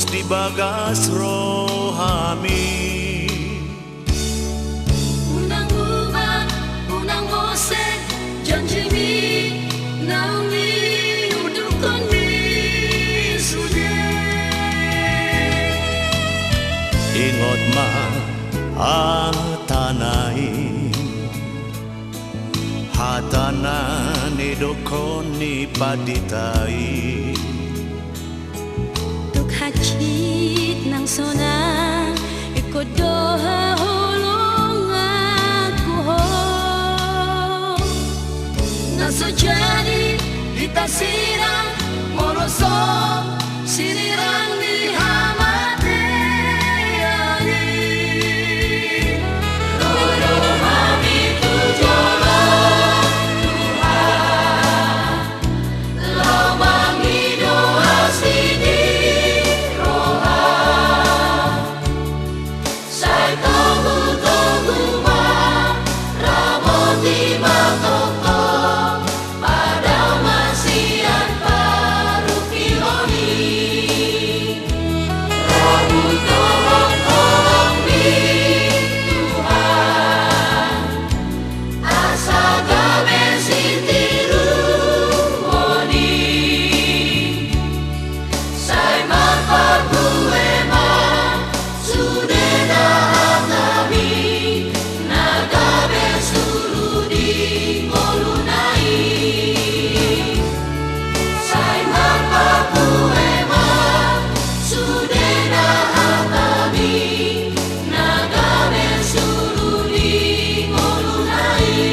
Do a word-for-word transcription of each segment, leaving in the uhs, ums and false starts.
di bagas rohami. Unang ubat, unang mosek janjimi, naung niudukkon ni sude. Ingot ma hatana i, hata na nidokkon ni pandita i. Tuk hansit nang sonang, ingkon do haholonganku ho. Na so jadi hita sinirang, molo so sinirang ni hamatean i. Ro do hami tu jolo Tuhan, laho mangido asi di roha. Sai togu-togu ma, ramoti ma tongtong, padao ma sian parungkilon i. Ramoti ma tongtong di Tuhan, asa gabe sitiruon i. Sai marparbue ma sude na hatami, na gabe suru di ngoluna i. Sai marparbue ma sude na hatami, na gabe suru di ngoluna i.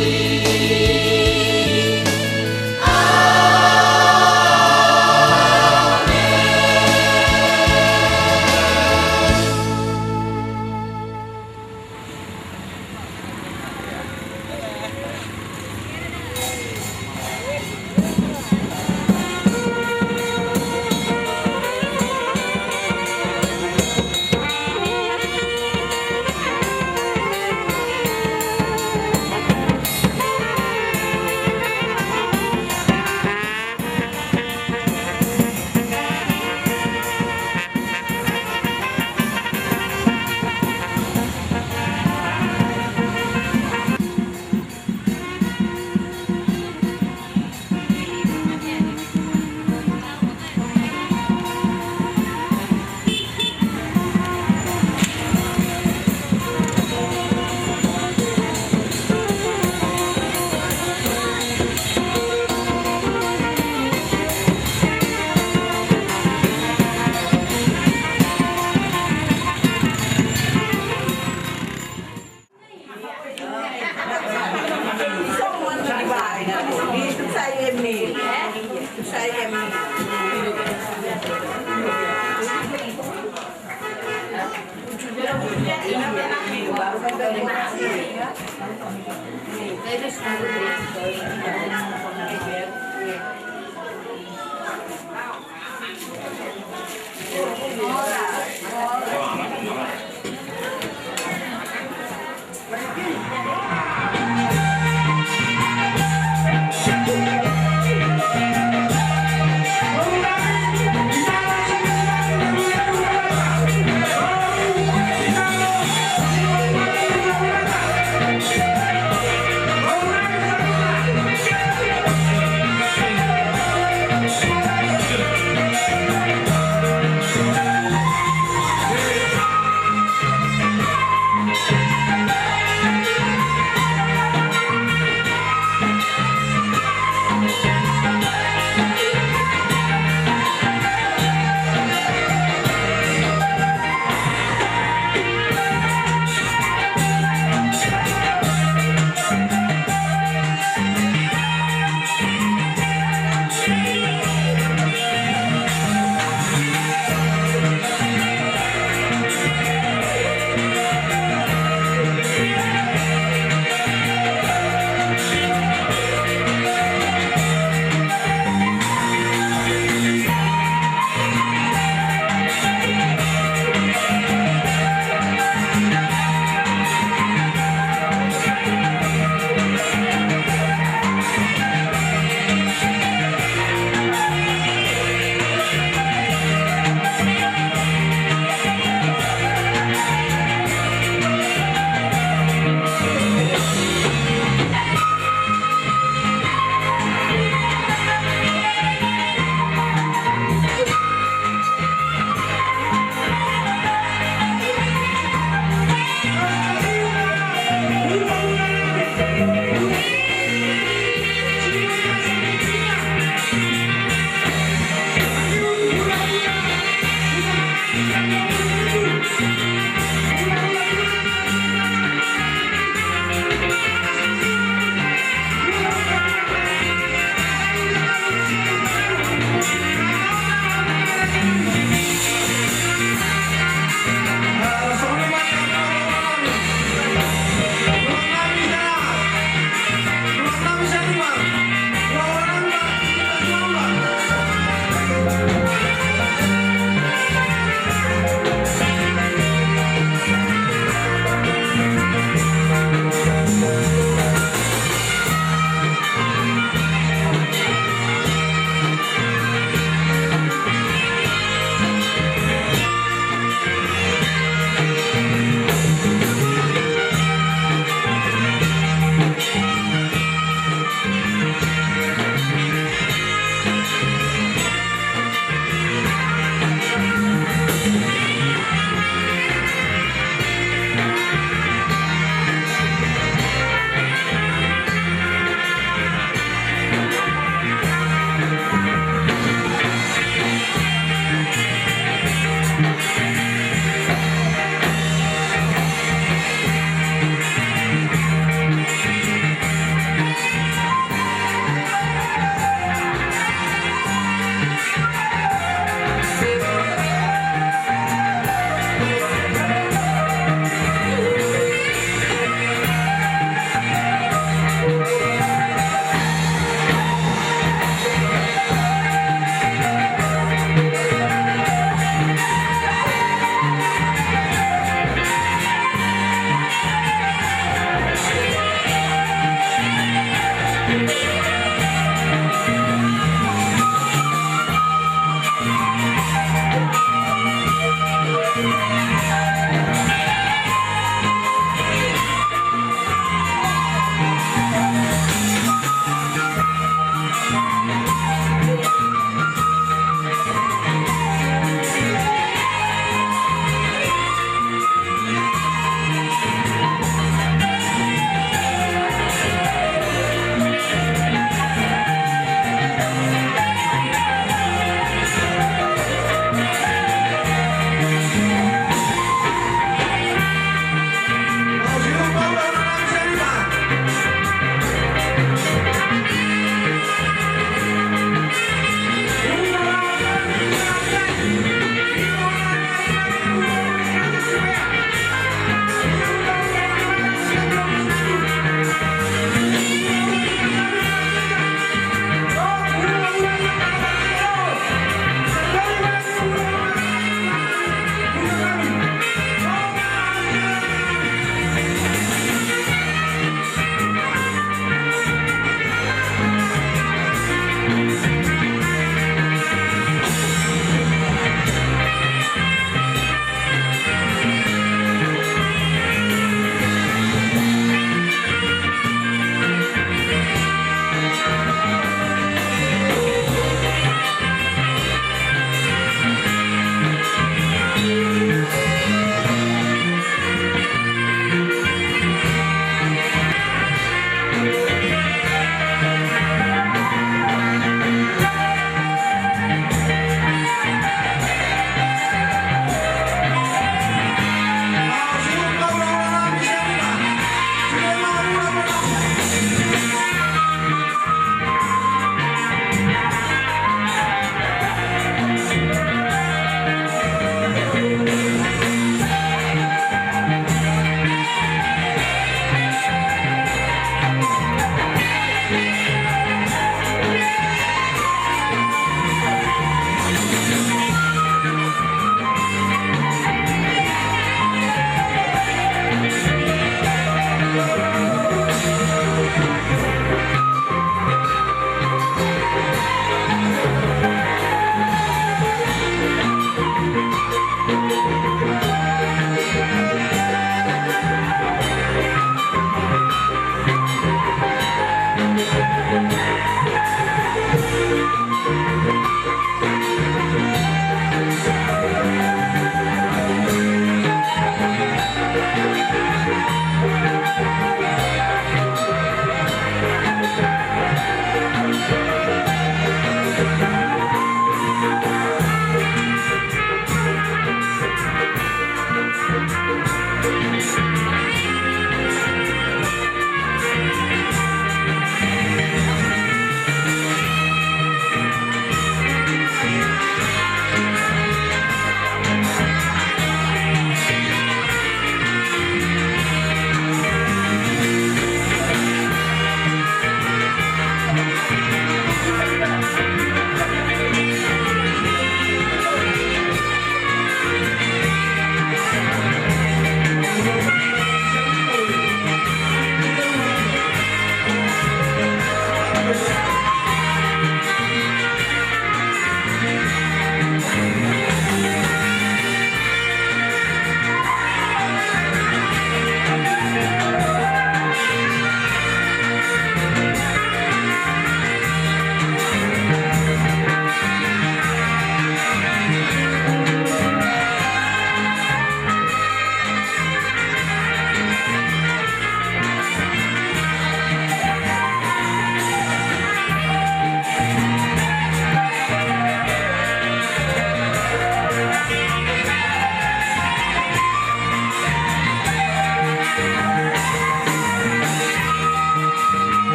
Amen.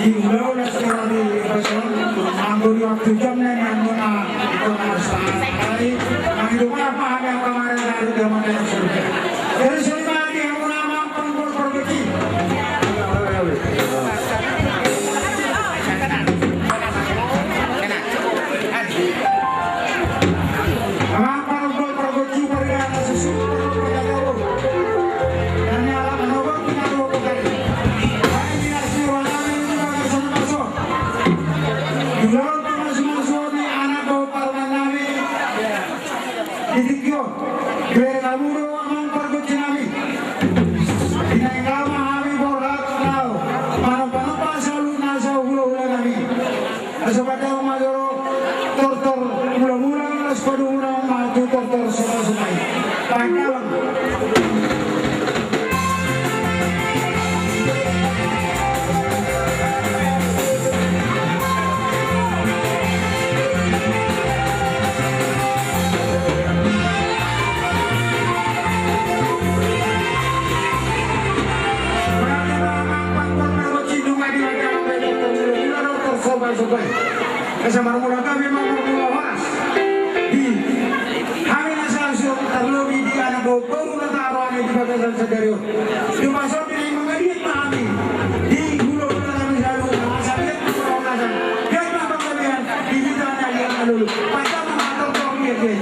Di ulaon las ni roha di pason, anggo di waktu jam na nian muna, ikon na masa, ai, mangido maaf ma hami angka marga dari dia makan surga. Jadi, sori mati, hamuna amang pargonsi. Amang pargonsi, pargonsi, pargonsi, pargonsi. Di ulaon pamasumasu ni anak dohot parumaen nami di tingki on, dibereng hamu do amang pargonsi nami. Di na ingkon ma hami borhat laho manompa-nompa saluhutna asa hulahula nami. Asa pataru ma jolo tortor mulamula, las padomunan ma tu tortor somasomai. Panjalan. Asa marmula gabe ma marmula horas. Di hami na sahat, tarlobi di anak boru na taruhani di bagasan sadari on. Di pason ni mangaliat ma hami di hulahula nami saluhutna, asa liat ma parhorasan, liat ma panggabean di hita na liat na lolo. Panjalan ma tortor liat liat.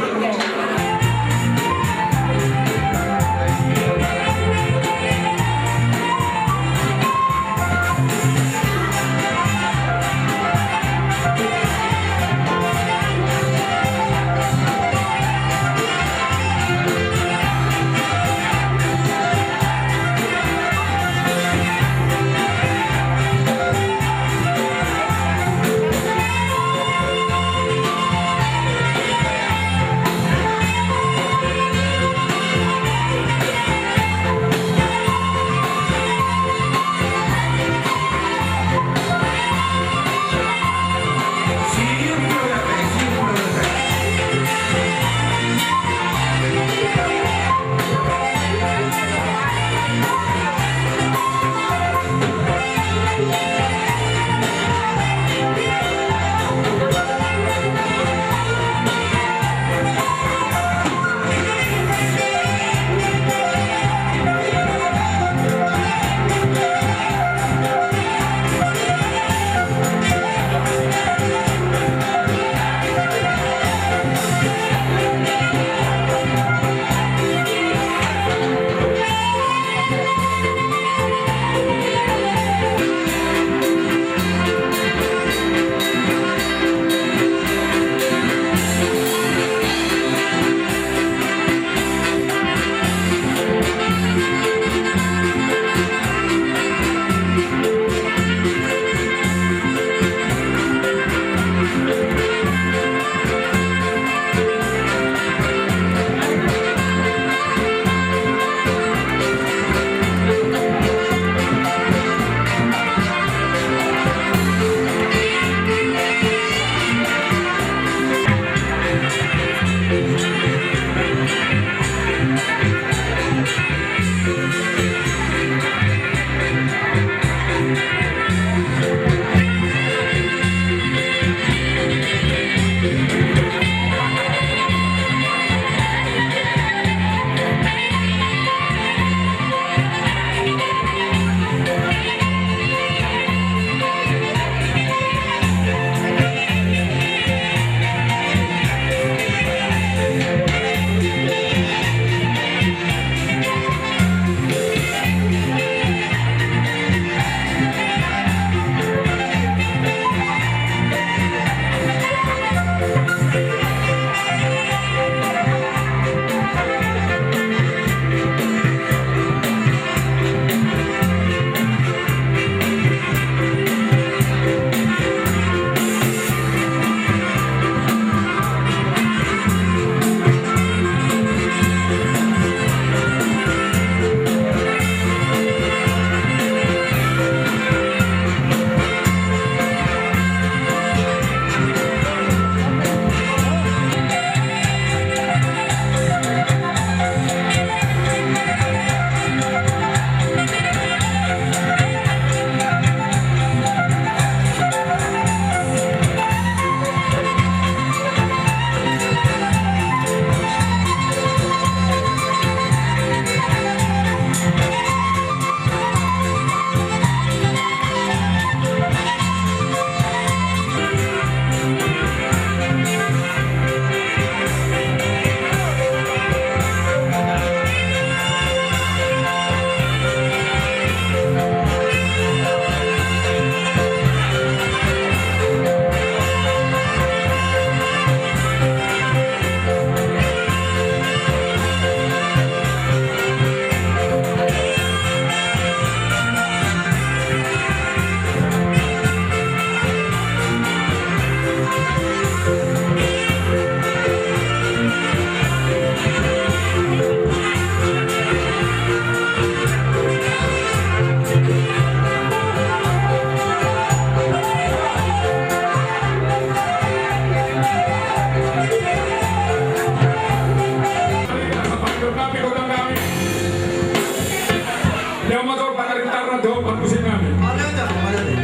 Parmusi nami. Ada aja, ada aja.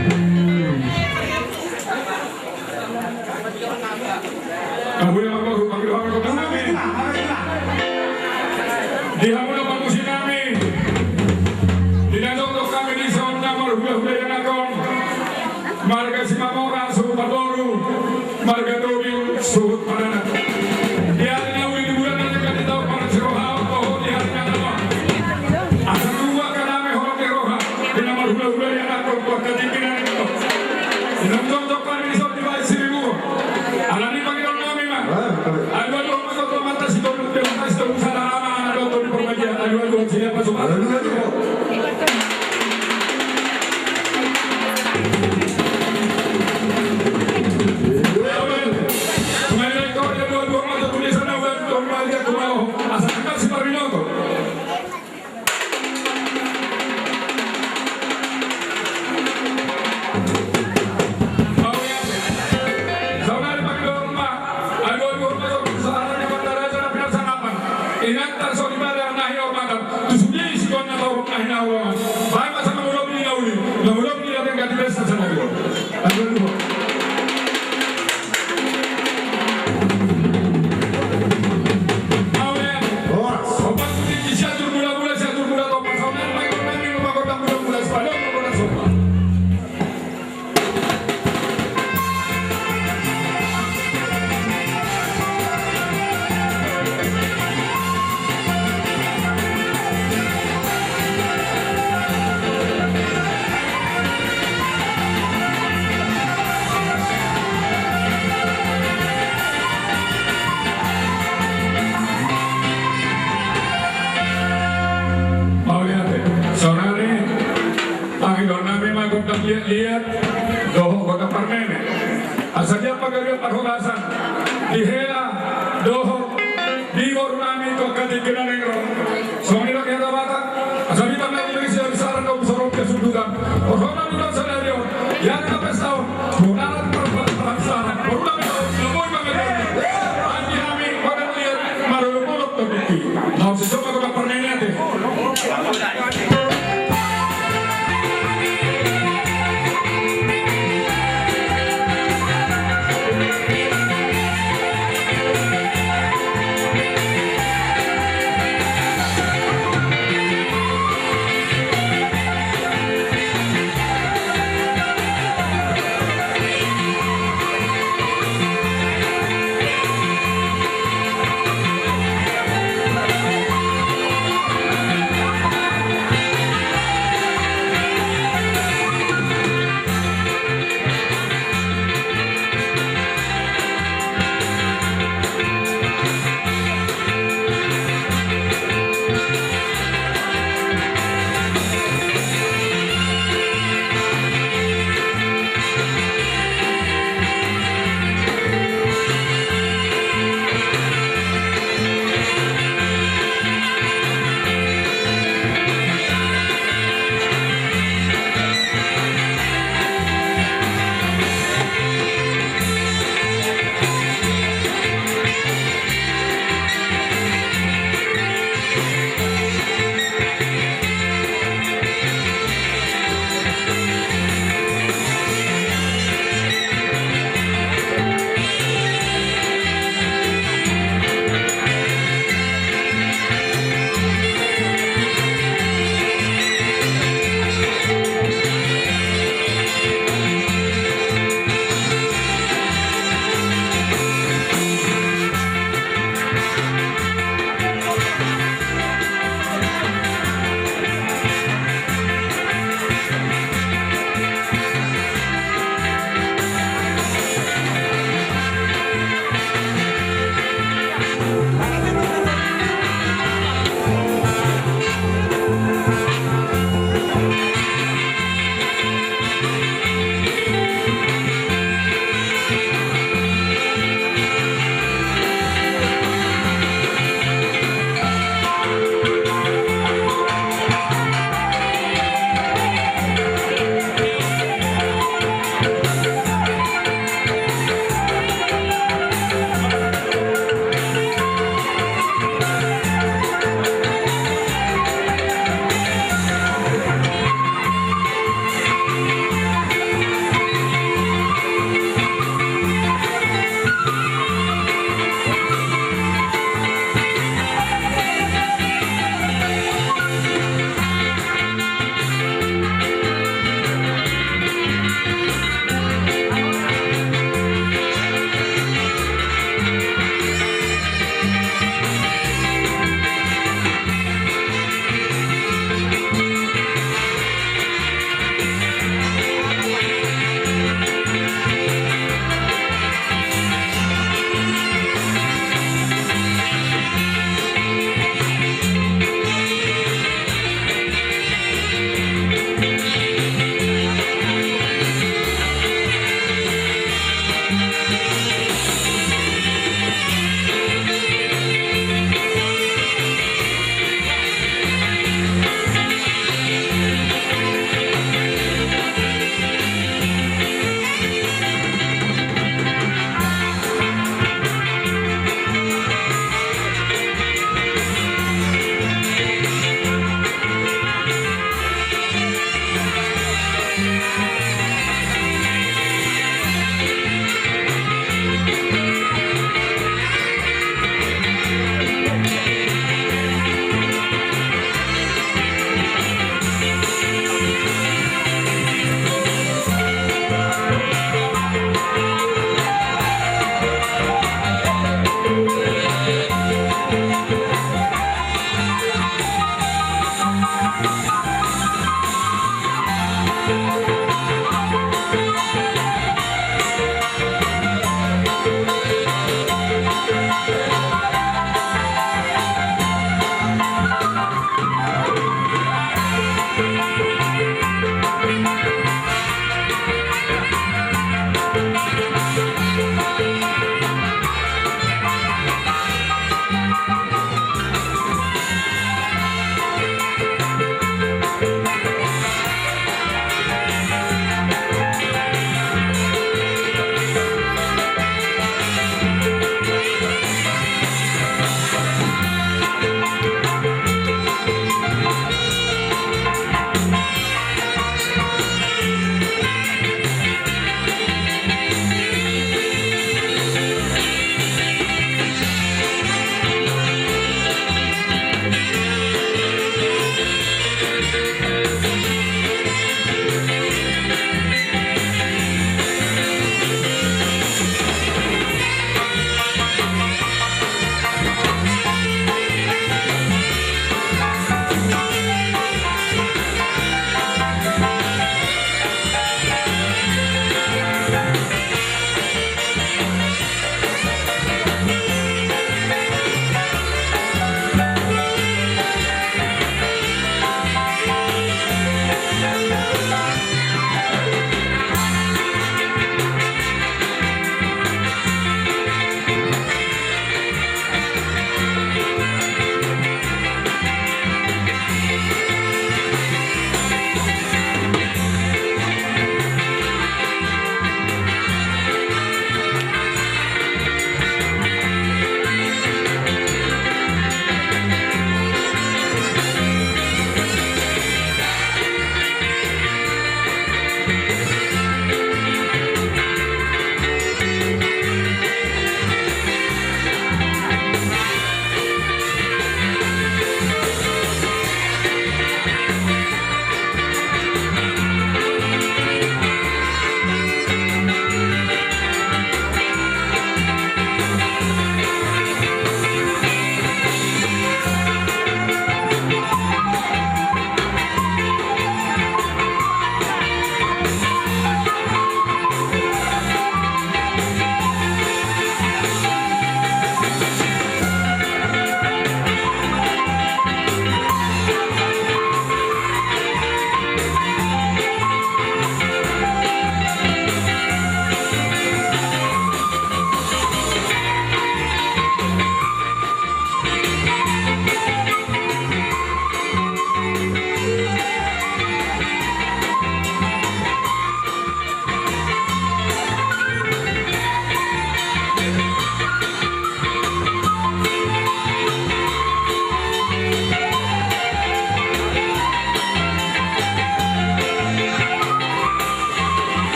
Abu ya, Abu, Abu, Abu, Abu, Abu. Di hamu na parmusi nami. Di na dok hami di son na marhula-hula ianakhon. Marga Simamora, suhut parboru. Marga Tobing, suhut paranak. Di ari na uli, di bulan na uli, di taon, parsiroha, oho, di ari na nawa. Asa tua ka dame, holan ni roha. Di na marhula-hula ianakhon, tu angka tingki na ningkon. Di na dok hami di son di Baen Siribu. Alani pangidoan nami ma. Aduh, aduh, aduh, aduh, mata si tolu, mata si tolu, sana ama, anak dokter di Perbagia. Aduh, aduh, sini apa semua? Aduh, aduh. Inanta so di bada na hinaurmatan, tu sude i sidoan na tauruk na hinaholongan. Baen ma sa mangulok ni na uli, mangulok ni na denggan di pesta sanabi on. Aduh, aduh. Amen. Horas. Opat sude i siatur mula-mula, siatur mula topa. Saudara, baik, baik, baik, baik, baik, mula-mula, sepadan, mula-mula, sopa. Mauliate. Saudara, pangidoan nami ma gondang liat-liat dohot gondang parmene. Asa dia pagarian parhorasan di hela dohot di boru nami tu angka tingki na naeng ro. Songon i do hata Batak. Asa bintang na diberi siap saran dong sorong ke sundutan. Horhon nami dong sadari on. Ia na pesta on. Mudarat parparak saran. Baru nami dong. Naboi pangajian. Andi nami pada liat. Marolok-olok topiki. Mau sesama kota parmene ate.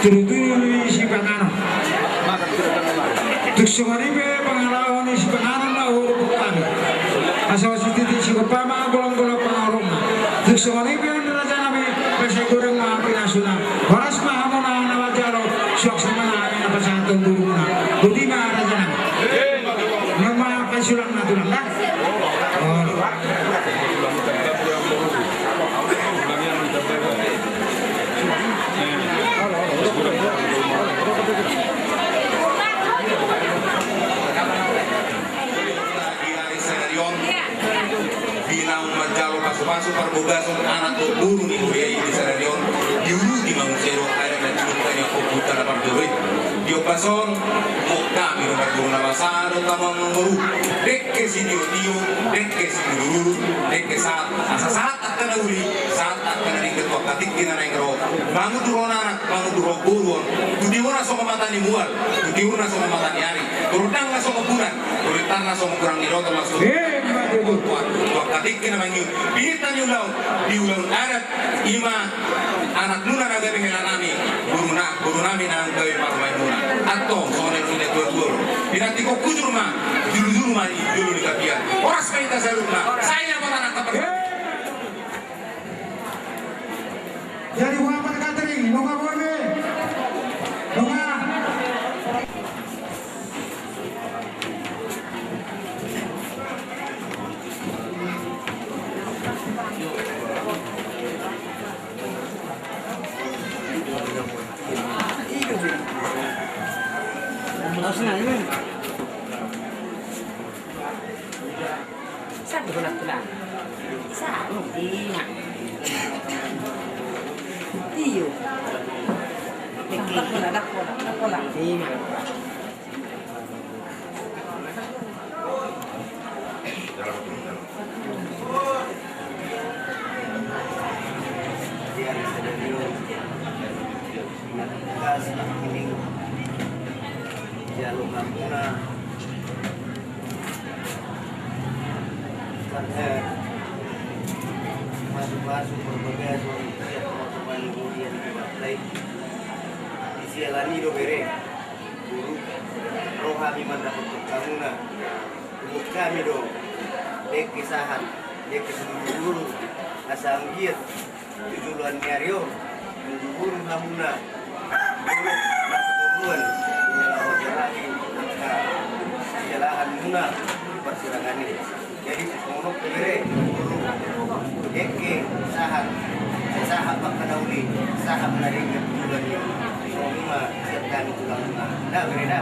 Tudu-tudu ni sipanganon. Tung songon i pe pangalaho ni sipanganon ma huhurupkon hami. Asa sititi sigompa ma golang-golang pangarahutna. Tung songon i pe rajanami, pesa godang ma pinasuna. Horas ma hamuna na manjalo, suang songon i ma hami na pasahathon borumuna. Boti ma rajanami. Nama pasulangna tulang da. Di ari sadari on, di naung manjalo pasu-pasu parbogason anak dohot boru ni huria i di sadari on, diuruti ma muse do adat na tinadingkon ni ompunta na parjolo i. Di ombas on, mok hami do marboru na basa dohot hamu amangboru. Dengke sitio-tio, dengke simudur-udur, dengke sahat, asa sahat angka na uli, sahat angka na dengke tu angka tingki na naeng ro. Mangundurhon anak, mangundurhon boru on. Tu timurna songon mata ni mual, tu timurna songon mata ni ari, tu rondangna songon bulan, tu rintarna songon gurang ni rotol, laos tu, eh, ma tutu, tu angka tingki na mangihut. Pinta ni ulaon, di ulaon adat, i ma anakmuna na gabe helanami, boruna, borunami na gabe parumaenmuna. Antong, songon na nidok ni natua-tua. Pinantikhon hujur ma, julu-julu ma di jolo ni tapian. Horas ma hita saluhutna. Sai na bota nangka per- Jadi, buat catering, nunga boi be. Nunga. Sa, di holan tulang. Sa, di ma. Iyo. Dakkola, dakkola, dakkola. Di ma. Di ari sadari on, na tangkas nangkining jalo hamuna, eh, pasu-pasu parbagason sian tonga-tonga ni huria ni Jakarta i. Di siala ni i do bere, boru, ro hami mandapothon hamuna. Tubu hami do dengke sahat, dengke simudur-udur, asa anggiat tu joloan ni ari on, mudur-udur hamuna. Molo na keperluan, molo na jalahan, angka jalahan muna di parsirangan i. Jadi, songon on pe bere, dengke sahat, sahat ma angka na uli, sahat ma na dengke tu joloan i. Songon i ma sian hami tulang muna. Da bere da.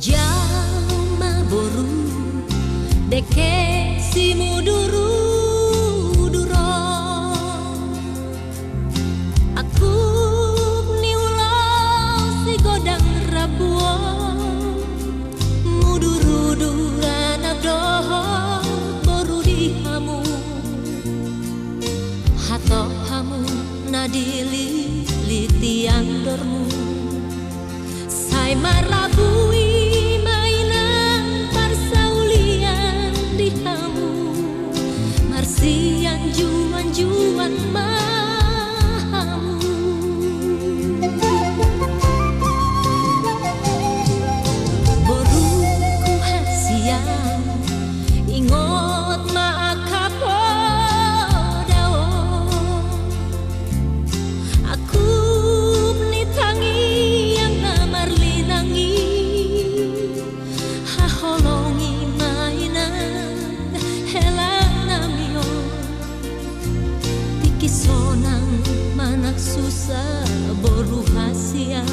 Jalo ma boru, dengke simudur-udur on. Angkup ni ulos sigodang rambu on, mudur-udur anak dohot boru di hamu. Hatop hamu na dililiti andormu. Sai marabui ma inang parsaulian di hamu, marsianjuan-juan ma hamu. Borungku hasian, ingot ma angka poda on. Angkup ni tangiang na marlinang i, haholongi ma inang hela nami on. Tingki sonang manang susa boru hasian,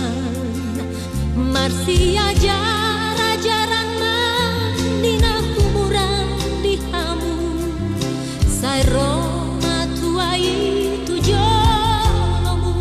marsiajar-ajaran ma di na humuran di hamu. Sai ro ma tua i tu jolomu.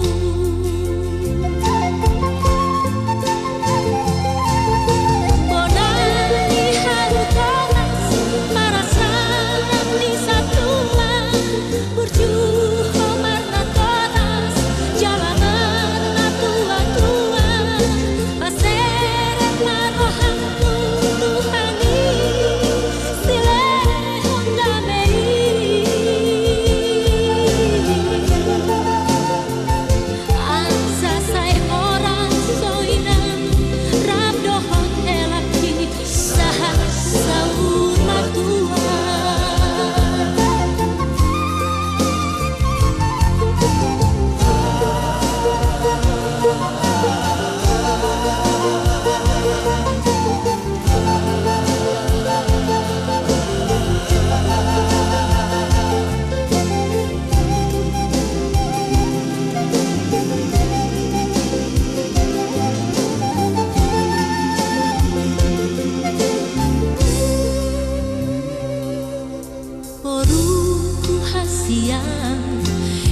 Borungku hasian,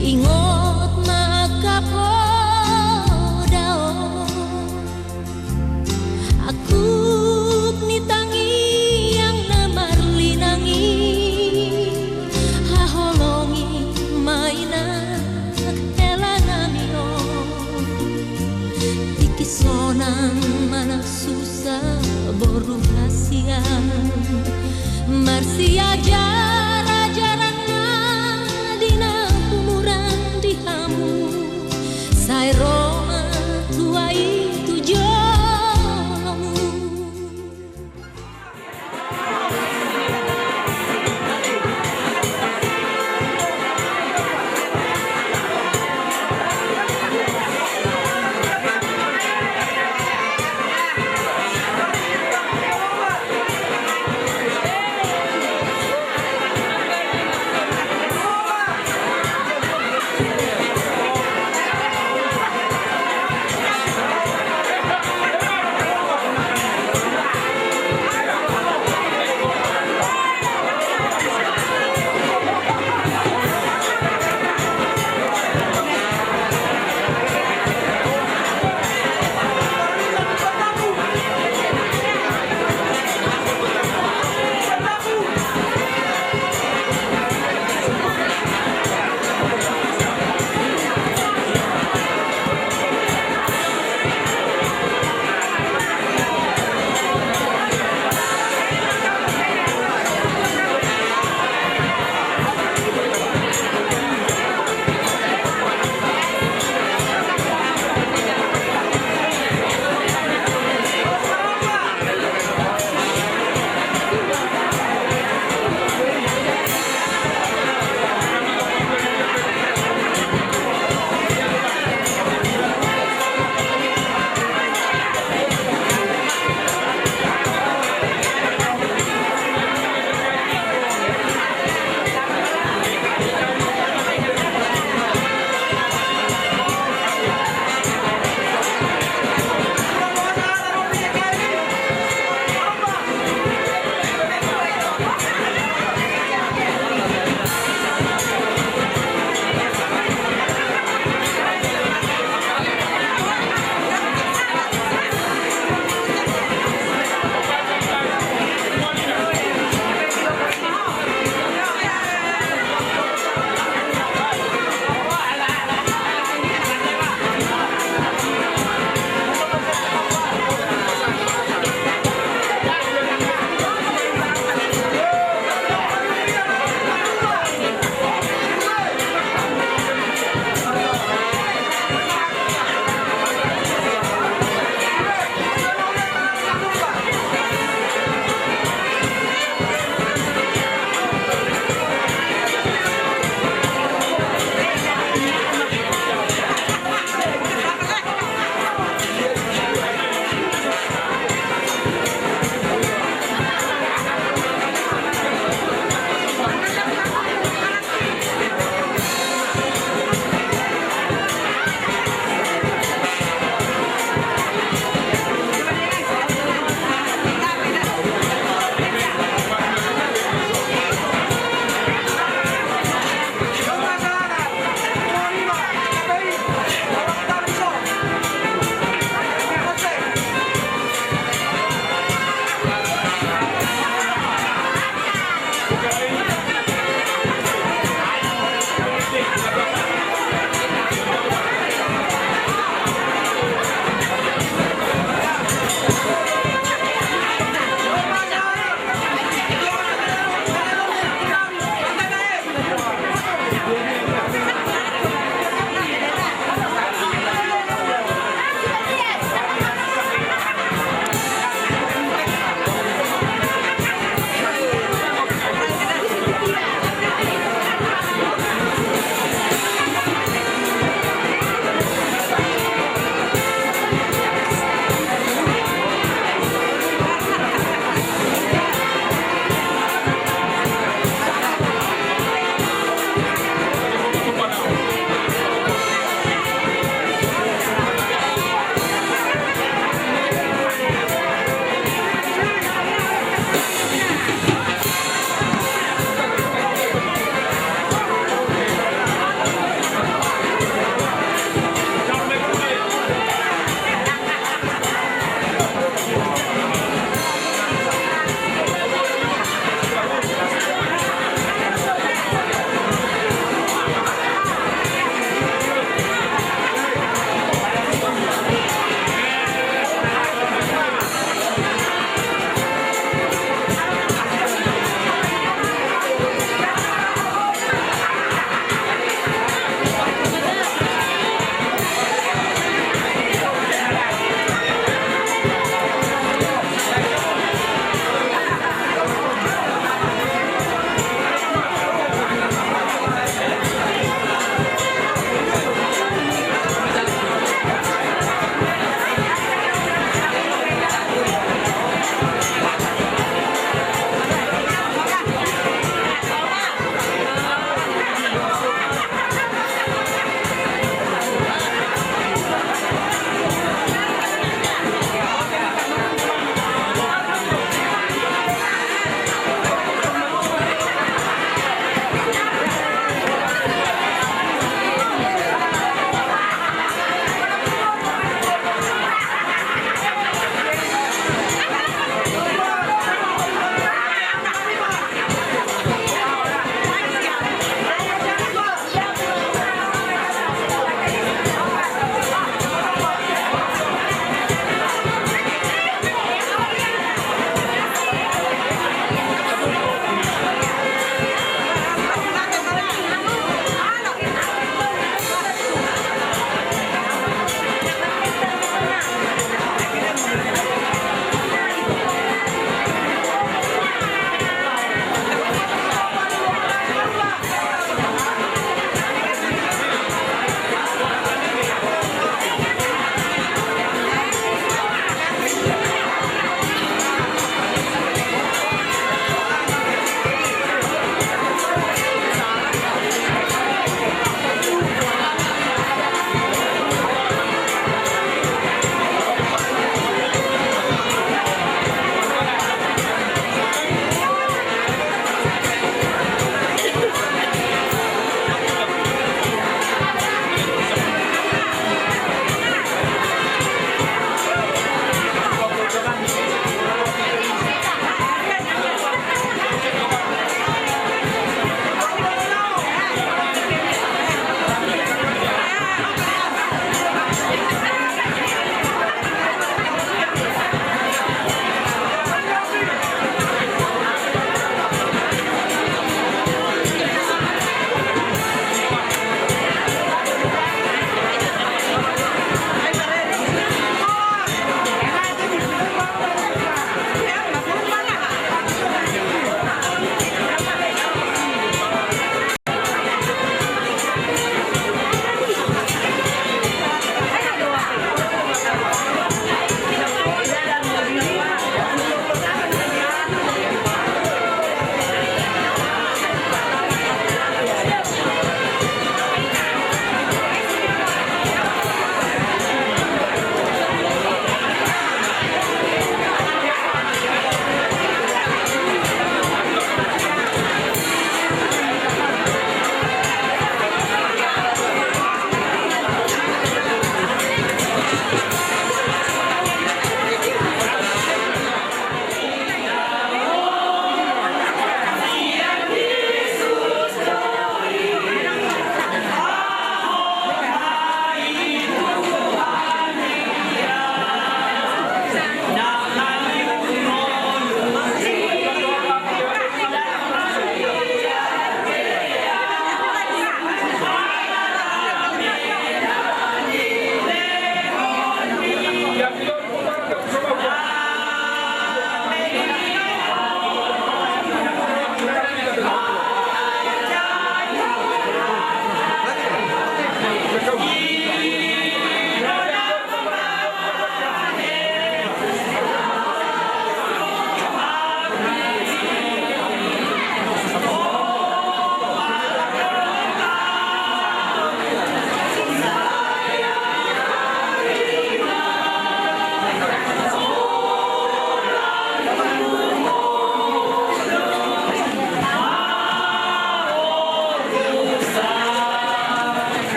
ingot ma angka poda on. Angkup ni tangiang na marlinang i, haholongi ma inang hela nami on. Tingki sonang manang susa boru hasian, marsiajar-ajaran ma di na umur di hamu, sai ro ma tua i tu jolomu.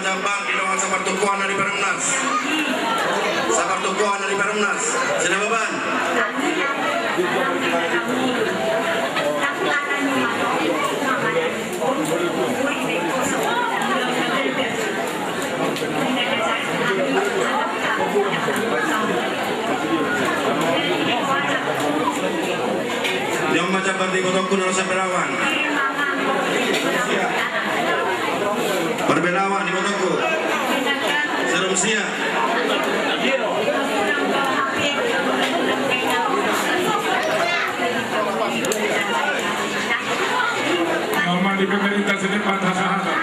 Bang, di dongan sapartukoan na di Perumnas. Sapartukoan na di Perumnas. Sina baban. Dia macam di kotongku na rasa berawan. Parbelawan di kotongku. Serem sia. Normal di pemerintah sini patah sahana.